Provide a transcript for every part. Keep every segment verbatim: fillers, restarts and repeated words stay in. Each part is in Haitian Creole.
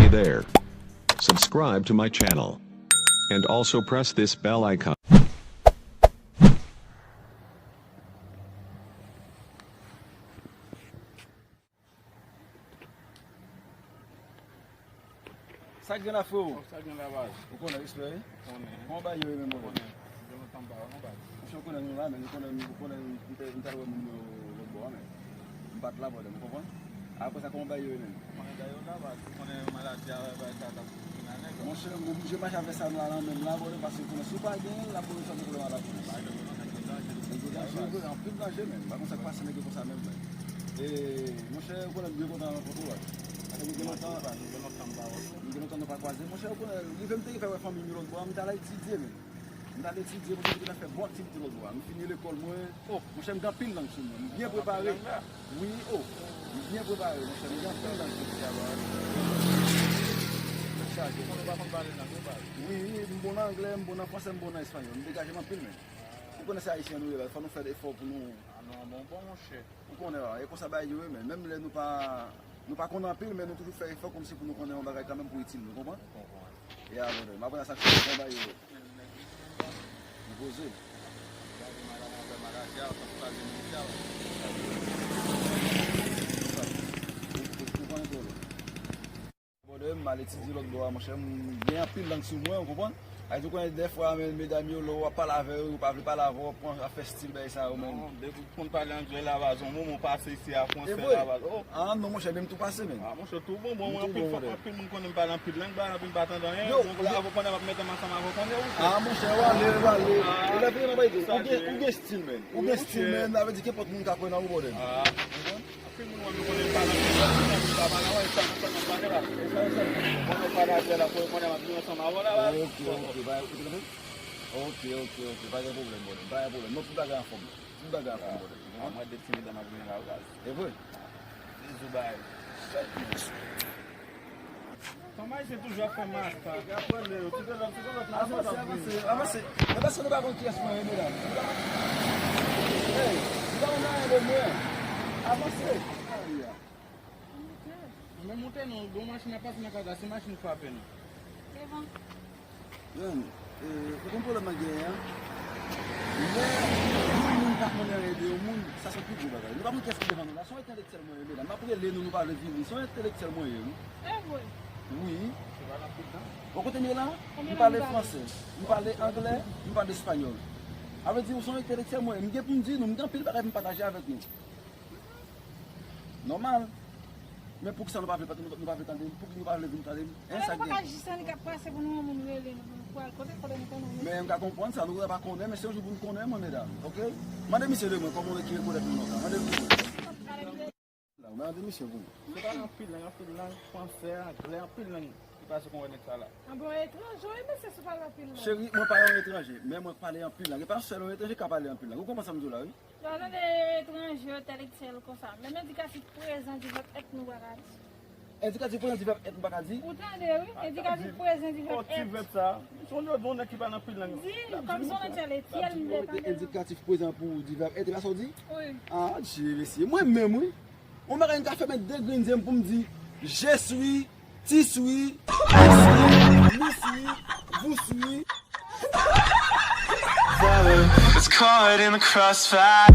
there. Subscribe to my channel. And also press this bell icon. Sa k gen la, freo? Sa k gen la, baz? Ou konnen, respè, wi. Konnen. Kòman bagay yo ye menm, bro? Konnen. Gen lontan m pa wè, non, baz. Monchè, ou konnen nou la, men ou konnen, ou konnen m te, m t al wè moun yo lòt bò a, men m pa t la, bro, ou konprann? Apre sa, kòman bagay yo ye menm? Konnen bagay yo la, baz. Ou konnen maladi a, bagay sa t ap vin a nèg la. Monchè, m oblije mache avèk sa m la nan men m la, bro, paske ou konnen si w pa genyen l, l ap poze sa pwoblèm a lapolis. Bagay yo nan nèg yo danje, nèg yo danje, bro, anpil danje, men. M pa konn sa k pase nèg yo konsa menm, men. E, monchè, ou konnen m byen kontan rankontre w, baz. Paske nou gen lontan, nou gen lontan m pa wè w. Nou gen lontan nou pa kwaze. Monchè, ou konnen, rive m te fè wè fanmi m yo lòt bò a, m t al etidye, men. M t al etidye, monchè, m te fè bon aktivite lòt bò a. M fini lekòl mwen. Oh, monchè, m gen anpil lang sou mwen. M byen prepare. Wi, oh. M byen prepare, monchè. M gen anpil lang sou mwen. Chaje. Ou pa konn pale lang, ou pale. Wi, wi, m bon nan anglè, m bon nan fransè, m bon nan espanyòl. M degaje m anpil, men. Ou konnen se ayisyen nou ye, baz. Fò nou fè efò pou nou. Ah non, bon, bon, monchè. Ou konnen, e konsa bagay yo ye, men menm lè nou pa, nou pa konn anpil, men nou toujou fè efò kòmsi pou nou konnen yon bagay kanmenm pou itil nou, konprann? Konprann. E a, brother, m aprann sa k fè yon bagay yo ye. Nou poze. Gade madanm avè maladi a, pa kraze militè a. Ou, ou, ou konnen pwoblèm. Brother, m al etidye lòt bò a, monchè, m gen anpil lang sou mwen, ou konprann? Sa vle di, ou konnen, dèfwa, men, medam yo, lè w ap pale avè yo, yo pa vle pale avè w, pran, ap fè stil bagay sa yo, men. Non, depi w konn pale anglè la, baz, yon moman w pase isi a, fransè la, baz. Oh. Ah, non, monchè, men m tou pase, men. Ah, monchè, tou bon, bon, anpil fwa, anpil moun konnen m pale anpil lang, baz, epi m pa tande anyen. Yo, bon, la, ou konnen m ap mete m ansanm avè w, konnen, wi. Ah, monchè, w ale, w ale. E lè fini, m ap di, ou gen, ou gen stil, men. Ou gen stil, men, sa vle di, kenpòt moun ka kwè nan ou, brother. Ah. Anpil moun wè m konnen m pale anpil lang, men m pa pale, wè, sa, sa, sa, sa, sa. E sa, e sa. Mwen, mwen pale avè la, pou mwen, m ap viv ansanm avè w la, la. Ok, ok, ba, ok, ok, ok, pa gen pwoblèm, brother, pa gen pwoblèm. Non, tout bagay anfòm, tout bagay anfòm, brother. Ah, mwen, de ti medam ap vini la, wi, baz. E vre? Bizou, bay. Fanm ayisyen toujou ap fè masak, ap pran lè yo. Tout lòt, tout lòt nasyon ap vini. Avanse, avanse, avanse. Men paske nou pa konn kiyès mwen ye, medam. Nou pa konn, hey, nou pa konn anyen de mwen. Avanse. Mwen monte non, gon machin ap pase nan kay la, se machin frape nou. Devan. Jwenn, e, ou konn pwoblèm nan genyen an? Lè yon moun pa konnen anyen de yon moun, sa se pi gwo bagay. Nou pa konn kiyès ki devan nou la. Se yon entelektyèl mwen ye, medam. M ap rele nou, nou pa vle vini. Se yon entelektyèl mwen ye, wi. Se vre? Wi. Ou kote m ye la? M pale fransè, m pale anglè, m pale espanyòl. Sa vle di, ou se yon entelektyèl mwen ye. M gen pou m di nou, m gen anpil bagay pou m pataje avèk nou. Nòmal. Men poukisa nou pa vle, nou, nou pa vle tande m? Poukisa nou pa vle vin tande m? Hein, sa k gen? Alò, nou pa ka jis annik ap pase pou nou wè moun rele nou, pou nou pral kote, kote nou konnen w. Men m ka konprann sa, nou pa konnen, men se yon jou pou nou konnen, mwen, medam, oke? Mande misye de mwen, kòman w ki rekonèt mwen lontan? Mande l pou mwen. Mande misye pou mwen. Se pa anpil lang, anpil lang, fransè, anglè, anpil lang ki pase kon wè nèg sa la. Ah bon, etranje, wi, mesye, se pa anpil lang. Cheri, mwen pa yon etranje, men mwen pale anpil lang. E pa sèl yon etranje ka pale anpil lang. Ou konprann sa m di w la, wi? Lè w tande etranje, entelektyèl konsa, menm endikatif prezan di vèb èt nou pa ka di. Endikatif prezan di vèb èt nou pa ka di? Ou tande, wi, endikatif prezan di vèb èt. Ti vèb sa, se yon lòt bon nèg ki pale anpil lang. Di, kòm se yon entelektyèl, m te tande. Endikatif prezan pou di vèb èt, e pa sa w di? Wi. Ah, Dye, mesye, mwen menm, wi. Yon bagay m ka fèmen de grenn zye m pou m di, je suis, tu suis, elle suis, nous suis, vous suis. It's caught in the crossfire.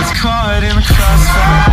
It's caught in the crossfire.